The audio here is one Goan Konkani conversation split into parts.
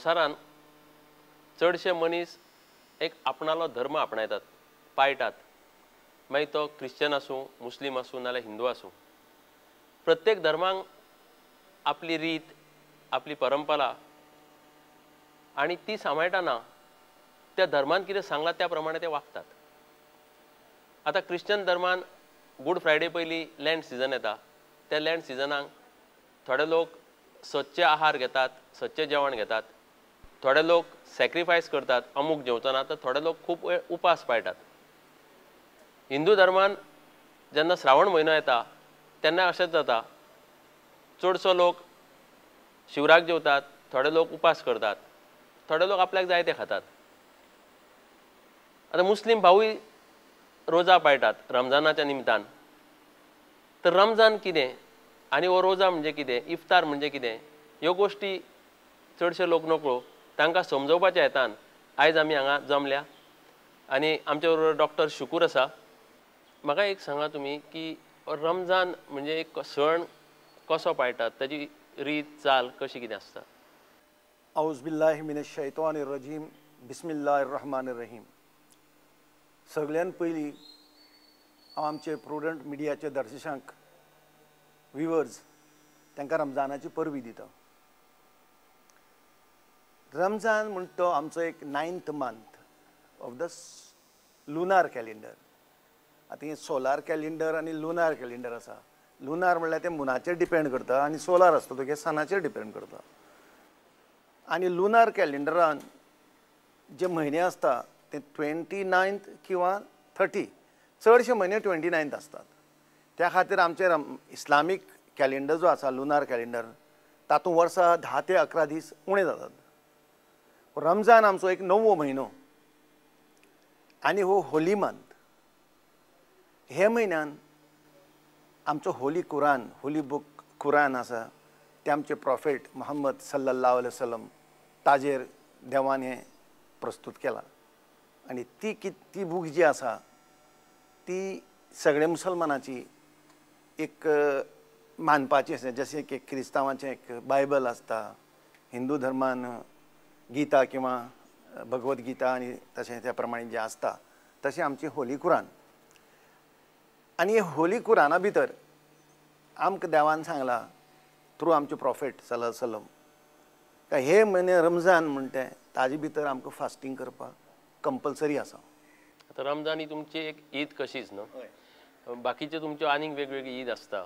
संवसारान चडशे मनीस एक आपणालो धर्म आपणायतात, पाळटात. मागीर तो क्रिश्चन आसूं, मुस्लीम आसूं, नाल्यार हिंदू आसूं. प्रत्येक धर्मांक आपली रीत, आपली परंपरा आनी ती सांबाळटाना त्या धर्मान कितें सांगलां त्या प्रमाणे ते वागतात. आतां क्रिश्चन धर्मान गूड फ्रायडे पयलीं लँड सिजन येता. त्या लँड सिजनाक थोडे लोक सदचे आहार घेतात, सदचें जेवण घेतात. थोडे लोक सॅक्रिफायस करतात, अमूक जेवचो ना, तर थोडे लोक खूब वेळ उपास पाळटात. हिंदू धर्मान जेन्ना श्रावण म्हयनो येता तेन्ना अशेंच जाता. चडसो लोक शिवराक जेवतात, थोडे लोक उपास करतात, थोडे लोक आपल्याक जाय ते खातात. आतां मुस्लीम भावूय रोजा पाळटात रमजानाच्या निमतान. तर रमजान कितें आनी हो रोजा म्हणजे कितें, इफ्तार म्हणजे कितें, ह्यो गोश्टी चडशे लोक नकळो. तांकां समजोवपाच्या हेतान आयज आमी हांगा जमल्या आनी आमच्या बरोबर डॉक्टर शुकूर आसा. म्हाका एक सांगा तुमी की रमजान म्हणजे एक सण कसो पाळटात, ताजी रीत चाल कशी कितें आसता? औज़ बिल्लाहि मिनश शैतानिर रजीम, बिस्मिल्लाहिर रहमानिर रहीम. सगळ्यान पयलीं हांव आमचे प्रुडंट मिडियाचे दर्शकांक, व्युवर्स, तांकां रमजानाची परबी दिता. रमजान म्हणटा तो आमचो एक 9th month of the lunar calendar. आतां हें सोलार कॅलेंडर आनी लुनार कॅलेंडर आसा. लुनार म्हणल्यार तें मुनाचेर डिपेंड करता आनी सोलार आसता तो सनाचेर डिपेंड करता. आनी लुनार कॅलेंडरान जे म्हयने आसता ते 29 किंवा 30, चडशे म्हयने 29 आसतात. त्या खातीर आमचे इस्लामीक कॅलेंडर जो आसा लुनार कॅलेंडर, तातूंत वर्सा 10 ते 11 दीस उणे जातात. रमजान आमचो एक 9वो म्हयनो आनी हो होली मंथ. हे म्हयन्यान आमचो होली कुरान, होली बूक कुरान आसा, ते आमचे प्रॉफेट मोहम्मद सल्लल्लाहु अलैहि वसल्लम ताजेर देवान हें प्रस्तूत केलां. आनी ती बूक जी आसा ती सगळे मुसलमानाची एक मानपाची आसा. जशें की क्रिस्तांवाचें एक बायबल आसता, हिंदू धर्मान गीता किंवा भगवत गीता आनी तशें त्या प्रमाणे जें आसता तशें आमची होली कुरान. आनी होली कुराना भितर आमकां देवान सांगलां थ्रू आमचे प्रॉफेट सल्लल्लाहु अलैहि वसल्लम काय हे म्हयने रमजान म्हणटे ताजे भितर आमकां फास्टींग करपाक कंपल्सरी आसा. आतां रमजान ही तुमची एक ईद कशीच न्हू, बाकीचे तुमच्यो आनीक वेगवेगळी ईद आसता,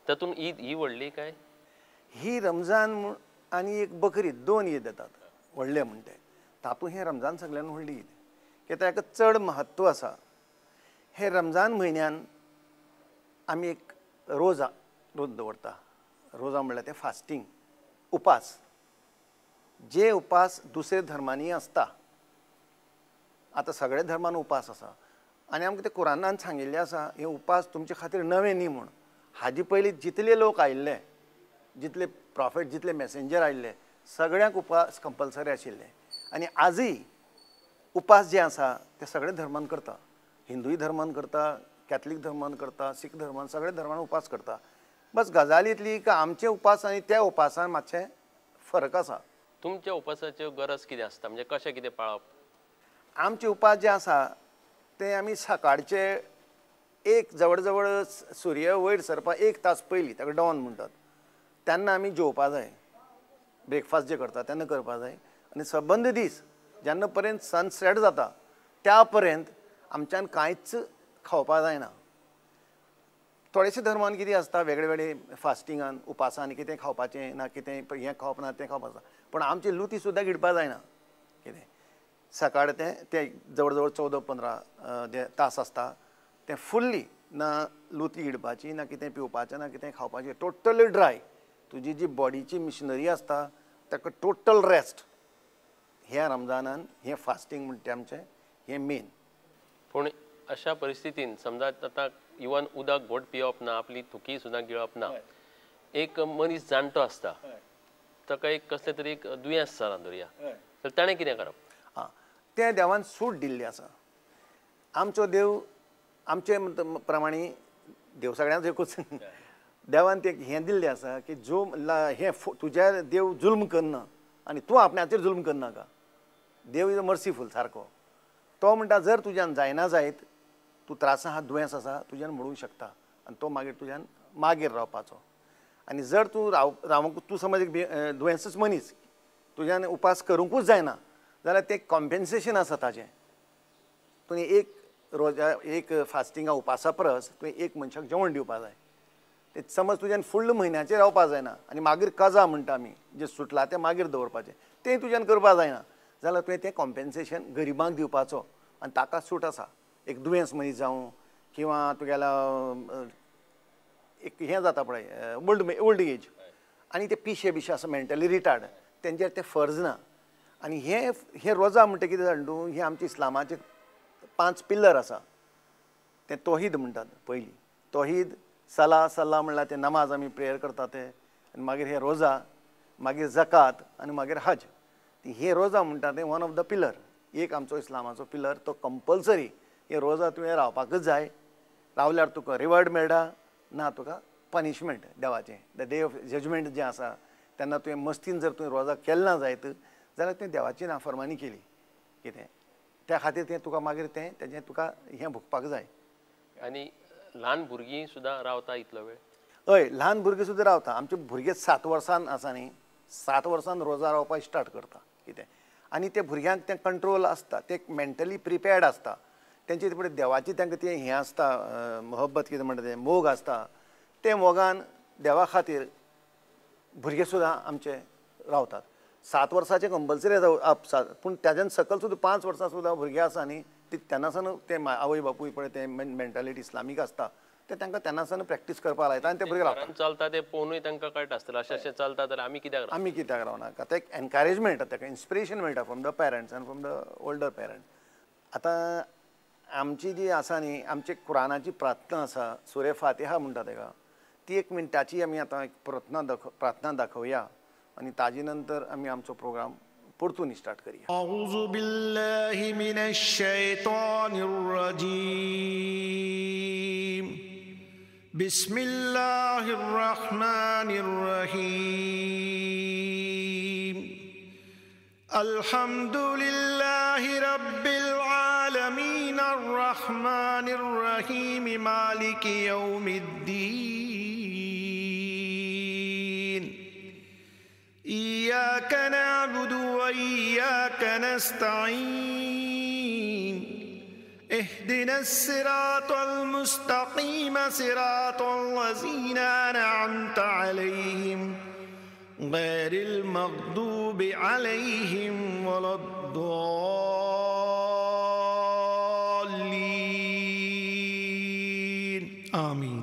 तातूंत ईद ही व्हडली काय? ही रमजान आनी एक बकरी, दोन ईद येतात व्हडले म्हणटे. तातूंत हें रमजान सगळ्यान व्हडली ईद, कित्याक ताका चड महत्व आसा. हे रमजान म्हयन्यान आमी एक रोजा रोज दवरता. रोजा म्हणल्यार तें फास्टींग, उपास. जे उपास दुसरे धर्मांनी आसता, आतां सगळे धर्मान उपास आसा आनी आमकां ते कुराणान सांगिल्लें आसा हे उपास तुमचे खातीर नवे न्ही म्हूण. हाजे पयलीं जितले लोक आयिल्ले, जितले प्रॉफेट, जितले मॅसेंजर आयिल्ले, सगळ्यांक उपास कंपल्सरी आशिल्ले. आनी आजूय उपास जे आसा ते सगळे धर्मान करता. हिंदूय धर्मान करता, कॅथलीक धर्मान करता, सीख धर्मान, सगळे धर्मान उपास करता. बस गजाल इतली का आमचे उपास आनी त्या उपासान मातशें फरक आसा. तुमच्या उपासाच्यो गरज कितें आसता, म्हणजे कशें कितें पाळप? आमचे उपास जे आसा ते आमी सकाळचे एक जवळ जवळ सूर्य वयर सरपाक 1 तास पयलीं, ताका डॉन म्हणटात, तेन्ना आमी जेवपा जाय. ब्रेकफास्ट जे करता तेन्ना करपा जाय. आनी सबंद दीस जेन्ना पर्यंत सनसेट जाता त्या पर्यंत आमच्यान कांयच खावपा जायना. थोडेशे धर्मान कितें आसता वेगळे वेगळे फास्टिंगान उपासान कितें खावपाचें ना, कितें हें खावप ना, तें खावप आसता. पूण आमची लुती सुद्दां गिळपा जायना. कितें सकाळ तें जवळ जवळ 14-15 जे तास आसता तें फुल्ली ना लुती गिळपाची, ना कितें पिवपाचें, ना कितें खावपाचें. Totally dry. तुजी जी बॉडीची मिशनरी आसता ताका टोटल रेस्ट. ह्या रमजानान हें फास्टींग म्हणटा आमचें हें मेन. पूण अशा परिस्थितीन समजा आतां इवन उदक घोट पिवप ना, आपली थुकी सुद्दां गिळप ना, एक मनीस जाणटो आसता ताका एक कसलें तरी एक दुयेंस जालां धरया, तर ताणें कितें करप? आं, तें देवान सूट दिल्ली आसा. आमचो देव आमचे प्रमाणे देव सगळ्यांक एकूच. देवान ते हें दिल्लें आसा की जो हें तुज्या देव जुल्म करना, आनी तूं आपणाचेर जुल्म करनाका. देव is मर्सीफूल सारको. तो म्हणटा जर तुज्यान जायना जायत, तूं त्रासा आहा, दुयेंस आसा, तुज्यान म्हणूंक शकता आनी तो मागीर तुज्यान मागीर रावपाचो. आनी जर तूं रावंक तूं समज एक दुयेंसच मनीस, तुज्यान उपास करूंकूच जायना जाल्यार तें कॉम्पेन्सेशन आसा ताजें. तुवें एक रोजा एक फास्टिंगा उपासा परस तुवें एक मनशाक जेवण दिवपा जाय. ते समज तुज्यान फुडल्या म्हयन्याचेर रावपा जायना आनी मागीर कजा म्हणटा आमी, जें सुटलां तें मागीर दवरपाचें, तें तुज्यान करपा जायना जाल्यार तुवें तें कॉम्पेन्सेशन गरिबांक दिवपाचो आनी ताका सूट आसा. एक दुयेंस मनीस जावं किंवा तुगेलो एक हें जाता पळय ओल्ड एज आनी ते पिशे बिशे आसा मेंटली रिटार्ड, तेंचेर तें फर्ज ना. आनी हे हे रोजा म्हणटा कितें जाणा तूं, हे आमचे इस्लामाचे 5 पिल्लर आसा. ते तोहीद म्हणटात पयलीं, तोहीद, सला, सला म्हणल्यार ते नमाज आमी प्रेयर करता ते, आनी मागीर हे रोजा, मागीर जकात आनी मागीर हज. हे रोजा म्हणटा ते वन ऑफ the pillar, एक आमचो इस्लामाचो पिलर, तो कंपल्सरी. हे रोजा तुवें रावपाकच जाय, रावल्यार तुका रिवॉर्ड मेळटा, ना तुका पनिशमेंट देवाचें, the day of judgement जें आसा तेन्ना तुवें मस्तीन जर तुवें रोजा केलें ना जायत जाल्यार तुवें देवाची नाफरमानी केली कितें, त्या खातीर तें तुका मागीर तें तेजें तुका हें भोगपाक जाय. आनी ल्हान भुरगीं सुद्दां रावता इतलो वेळ? हय, ल्हान भुरगीं सुद्दां रावता. आमचे भुरगे 7 वर्सान आसा न्ही, 7 वर्सान रोजा रावपाक स्टार्ट करता कितें, आनी ते भुरग्यांक तें कंट्रोल आसता, ते मेंटली प्रिपेर्ड आसता. तेंचे पळय देवाची तांकां तें हें आसता, मोहब्बत कितें म्हणटा तें, मोग आसता. ते मोगान देवा खातीर भुरगे सुद्दां आमचे रावतात. 7 वर्साचें कंपल्सरी आसा, पूण ताज्यान सकयल सुद्दां 5 वर्सां सुद्दां भुरगे आसा न्ही, ती तेन्नासान ते आवय बापूय पळय ते मेंटालिटी इस्लामीक आसता, ते तांकां तेन्नासान प्रॅक्टीस करपाक लायता आनी ते भुरगे रावतात. चलता ते पळोवनूय तांकां कळटा आसतलें अशें अशें चलता जाल्यार आमी कित्याक आमी कित्याक रावनाका. ते एक एनकरेजमेंट मेळटा, ताका इन्स्पिरेशन मेळटा फ्रॉम the parents आनी फ्रॉम the older parents. आतां आमची जी आसा न्ही, आमची कुराणाची प्रार्थना आसा, सुरे फातिहा म्हणटा ताका, ती 1 मिनटाची आमी आतां एक प्रार्थना दाखोवया आनी ताजे नंतर आमी आमचो प्रोग्राम परतून स्टार्ट करया. अऊज़ु बिल्लाहि मिनश शैतानिर रजीम, बिस्मिल्लाहिर रहमानिर रहीम, अल्हम्दुलिल्लाहि रब्बिल आलमीन, अर्रहमानिर रहीम, मालिकि यौमिद्दीन, इय्याक नअबुदु व इय्याक नस्तईन, इहदिनस सिरातल मुस्तकीम, सिरातल लज़ीना अनअमत अलैहिम, गैरिल मग़दूबि अलैहिम वलद्दालीन. आमीन.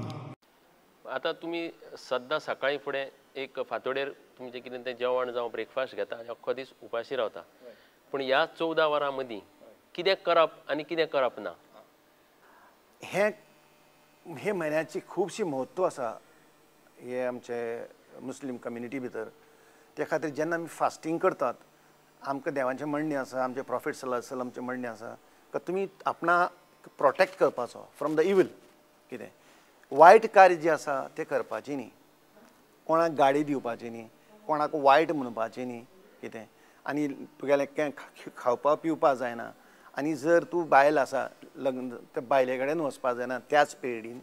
आतां तुमी सद्दां सकाळीं फुडें एक फांतोडेर तुमचें कितें तें जेवण जावं ब्रेकफास्ट घेता आनी अख्खो दीस उपाशी रावता, पूण ह्या 14 वरां मदीं कितें करप आनी कितें करप ना? हे हे म्हयन्याची खुबशी म्हत्व आसा हे आमचे मुस्लीम कम्युनिटी भितर. त्या खातीर जेन्ना आमी फास्टींग करतात, आमकां देवाचें म्हणणें आसा, आमचे प्रॉफेट सल्लल्लाहु अलैहि वसल्लमचें म्हणणें आसा का तुमी आपणाक प्रोटेक्ट करपाचो फ्रॉम the evil. कितें वायट कार्य जें आसा तें करपाचें न्ही, कोणाक गाडी दिवपाची न्ही, कोणाक वायट म्हणपाचें न्ही कितें, आनी तुगेलें कांय खावपा पिवपा जायना. आनी जर तूं बायल आसा लग्न, त्या बायले कडेन वचपा जायना त्याच पिरियडीन,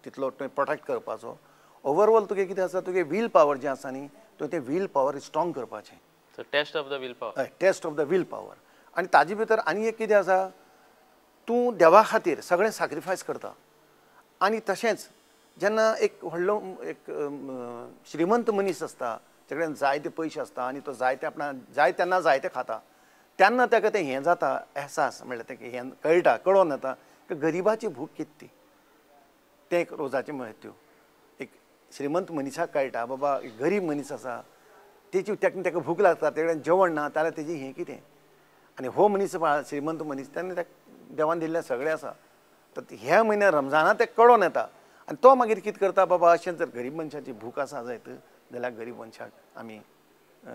तितलो तुवें प्रोटेक्ट करपाचो. ओवरऑल तुगे कितें आसा, तुगे will power जें आसा न्ही, तुवें तें will power strong करपाचें. So test of the will power. हय, test of the will power. आनी ताजे भितर आनी एक कितें आसा, तूं देवा खातीर सगळें सॅक्रिफायस करता. आनी तशेंच जेन्ना एक व्हडलो एक श्रीमंत मनीस आसता, ताचे कडेन जायते पयशे आसता आनी तो जायते आपणा जाय तेन्ना जायते खाता, तेन्ना ताका तें हें जाता, एहसास म्हणल्यार तेका हें कळटा, कळोन येता की गरिबाची भूक कितें ती. तें एक रोजाचें म्हत्व. एक श्रीमंत मनशाक कळटा बाबा एक गरीब मनीस आसा, तेची ताका भूक लागता, तेजे कडेन जेवण ना जाल्यार तेजी हें कितें. आनी हो मनीस श्रीमंत मनीस तेन्ना ताका देवान दिल्लें सगळें आसा. तर ह्या म्हयन्या रमजाना तें कळोन येता आनी तो मागीर कितें करता, बाबा अशें जर गरीब मनशाची भूक आसा जायत जाल्यार गरीब मनशाक आमी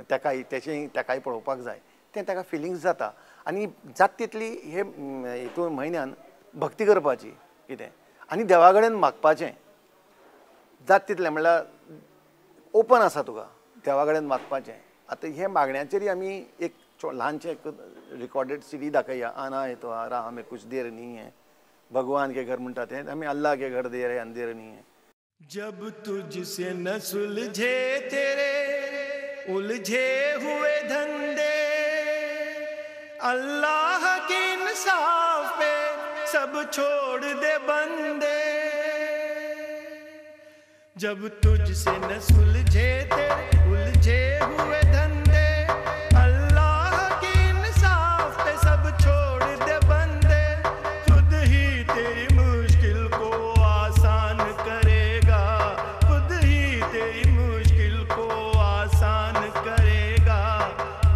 ताकाय तेचें ताकाय पळोवपाक जाय, तें ताका फिलिंग्स जाता. आनी जाता तितली हे हितून म्हयन्यान भक्ती करपाची कितें, आनी देवा कडेन मागपाचें जाता तितलें, म्हणल्यार ओपन आसा तुका देवा कडेन मागपाचें. आतां हे मागण्याचेरय आमी एक ल्हानशें एक रिकॉर्डेड सीडी दाखया, आना है तो आ रहा, हमें कुछ देर नहीं है, भगवान के घर म्हणटा तें आमी अल्लाह के घर देर है अंधेर नहीं है। जब तुझसे न सुलझे तेरे उलझे हुए धंधे, अल्लाह के इंसाफ पे सब छोड़ दे बंदे। जब तुझसे न सुलझे तेरे उलझे हुए धंधे, अल्लाह के इंसाफ पे सब छोड़ दे बंदे। खुद ही तेरी मुश्किल को आसान करेगा, खुद ही तेरी मुश्किल को आसान करेगा।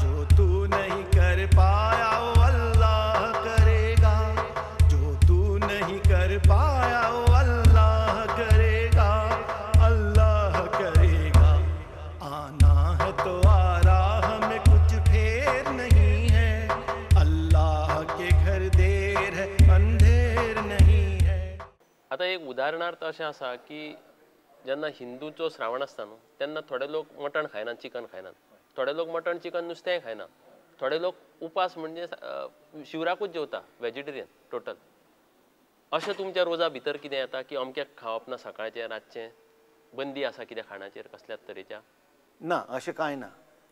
जो तू नहीं कर पाया वो अल्लाह करेगा, जो तू नहीं कर पाया वो अल्लाह करेगा, अल्लाह करेगा। आना है तो आ रहा, हमें कुछ फेर नहीं है, अल्लाह के घर देर है अंधेर नहीं है। आतां एक उदाहरणार्थ अशें आसा की जेन्ना हिंदूचो श्रावण आसता न्हू तेन्ना थोडे लोक मटण खायनात, चिकन खायनात, थोडे लोक मटण चिकन नुस्तेंय खायना, थोडे लोक उपास म्हणजे शिवराकूच जेवता, वेजिटेरियन टोटल। अशें तुमच्या रोजा भितर कितें येता की अमकें खावप ना, सकाळचें रातचें बंदी आसा कितें खाणाचेर कसल्याच तरेच्या? ना, अशें कांय ना।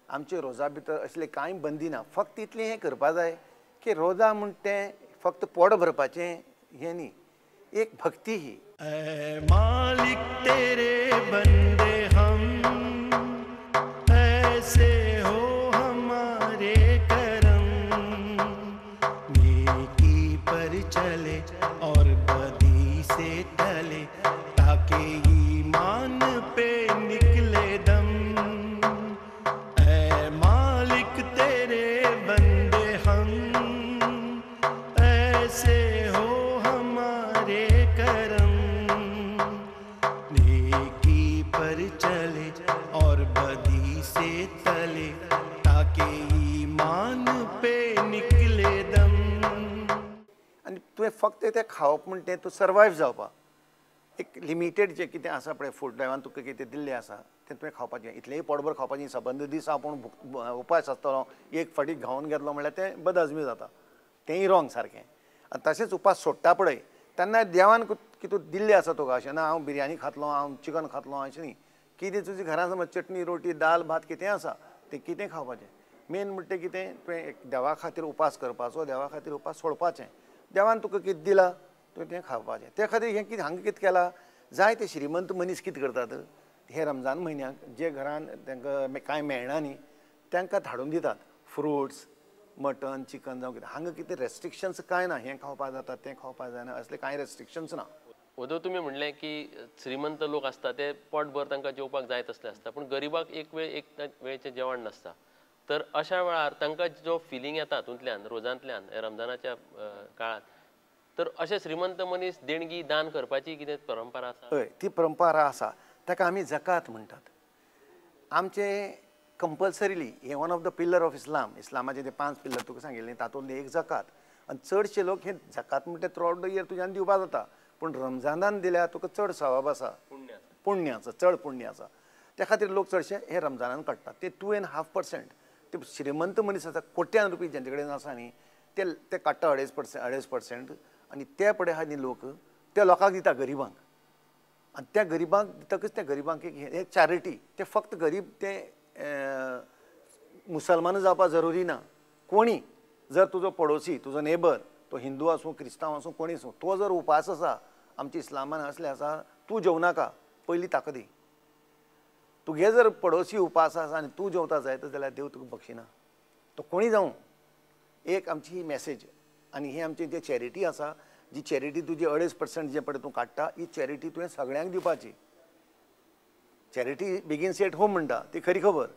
आमचे रोजा भितर असलें कांय बंदी ना। फक्त इतलें हें करपा जाय की रोजा म्हण तें फक्त पोट भरपाचें हें न्ही, एक भक्ती ही। ऐ मालिक तेरे बंदे हम, ऐसे हो हमारे करम, नेकी पर चले और बदी से टले, ताकि ईमान पे निकले दम। ऐ मालिक तेरे बंदे हम, ऐसे हो हमारे करम, नेकी पर चले और बदी से तले, ताकि ईमान पे निकले दम। आनी तुवें फक्त तें खावप म्हण तें तूं सर्वायव जावपा एक लिमिटेड जें कितें आसा पळय फूड ड्रायव्हान तुका कितें दिल्लें आसा तें तुवें खावपाचें, इतलेंय पोटभर खावपाचें। सबंद दीस आपूण उपास आसतलो, एक फावटी खावन घेतलो म्हणल्यार तें बदहजमी जाता, तेंय रॉंग सारकें। आनी तशेंच उपास सोडटा पळय तेन्ना देवान कितें दिल्लें आसा तुका, अशें ना हांव बिरयानी खातलो, हांव चिकन खातलो अशें न्ही। कितें तुज्या घरान समज चटणी रोटी दाल भात कितें आसा तें कितें खावपाचें। मेन म्हणटा कितें तुवें एक देवा खातीर उपास करपाचो, देवा खातीर उपास सोडपाचें, देवान तुका कितें दिलां तुवें तें खावपाचें। त्या खातीर हें कितें हांगा कितें केलां, जाय ते श्रीमंत मनीस कितें करतात हे रमजान म्हयन्याक जे घरान तांकां कांय मेळना न्ही तांकां धाडून दितात फ्रुट्स, मटन चिकन जावं कितें। हांगा कितें रेस्ट्रिक्शन्स कांय ना, हें खावपाक जाता तें खावपाक जायना असलें कांय रेस्ट्रिक्शन्स ना। ओदो तुमी म्हणलें की श्रीमंत लोक आसता ते पोटभर तांकां जेवपाक जाय तसलें आसता, पूण गरिबाक एक वेळ एक वेळचें जेवण नासता। तर अशा वेळार तांकां जो फिलींग येता हातूंतल्यान रोजांतल्यान रमजानाच्या काळांत, तर अशे श्रीमंत मनीस देणगी दान करपाची कितें परंपरा आसा? हय, ती परंपरा आसा, ताका आमी जकात म्हणटात। आमचे कंपल्सरीली हे one of the pillar of Islam, इस्लामाचे ते 5 पिलर तुका सांगिल्ले तातूंतले एक जकात। आनी चडशे लोक हे जकात म्हणटा थ्रू आवट the year तुज्यान दिवपाक जाता, पूण रमजानान दिल्यार तुका चड सवाब आसा, पुण्य आसा, चड पुण्य आसा। त्या खातीर लोक चडशे हे रमजानान काडटात ते 2.5%। ते श्रीमंत मनीस आसा, कोट्यान रुपये जेंचे कडेन आसा न्ही ते काडटा 2.5% आनी ते पळय आहा न्ही लोक त्या लोकांक दिता गरिबांक। आनी त्या गरिबांक दितकच त्या गरिबांक एक हे चॅरिटी, ते फक्त गरीब ते मुसलमान जावपाक जरुरी ना। कोणी जर तुजो पडोसी, तुजो नेबर, तो हिंदू आसूं क्रिस्तांव आसूं कोणी आसूं, तो जर उपास आसा, आमच्या इस्लामान असलें आसा, तूं जेवनाका पयलीं ताका दी। तुगे जर पडोसी उपास आसा आनी तूं जेवता जायत जाल्यार देव तुका बक्षिना, तो कोणी जावं। एक आमची ही मॅसेज आनी ही आमची जी चॅरिटी आसा, जी चॅरिटी तुजी 2.5% जे पळय तूं काडटा, ही चॅरिटी तुवें सगळ्यांक दिवपाची। चॅरिटी बिगिन्स एट होम म्हणटा ती खरी खबर।